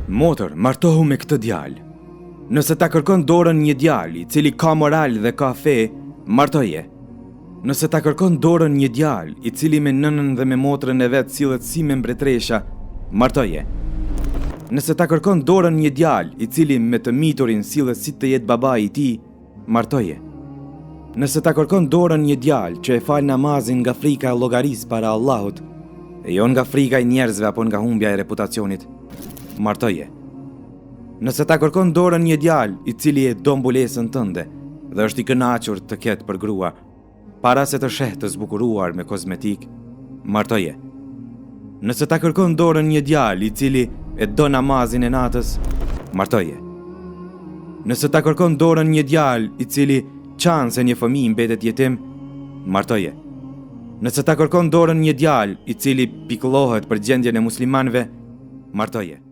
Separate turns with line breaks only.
Motër, martohu me këtë djalë. Nëse ta kërkon dorën një djalë, i cili ka moral dhe ka fe, martoje. Nëse ta kërkon dorën një djalë, i cili me nënën dhe me motrën e vet sillet si me mbretëresha, martoje. Nëse ta kërkon dorën një djalë, i cili me të miturin sillet si të jetë babai i tij, Martoje. Nëse ta kërkon dorën një djalë që e fal namazin nga frika e llogarisë para Allahut, e jo nga frika e njerëzve apo nga humbja e reputacionit, martoje. Nëse ta kërkon dorën një djalë i cili e do mbulesën tënde dhe është i kënaqur të ketë për grua, Para se të sheh të zbukuruar me kozmetikë, martoje. Nëse ta kërkon dorën një djalë i cili e do namazin e natës, martoje. Nëse ta kërkon dorën një djalë i cili qan se një fëmijë mbetet jetim, martoje. Nëse ta kërkon dorën një djalë i cili pikëllohet për gjendjen e muslimanëve, martoje.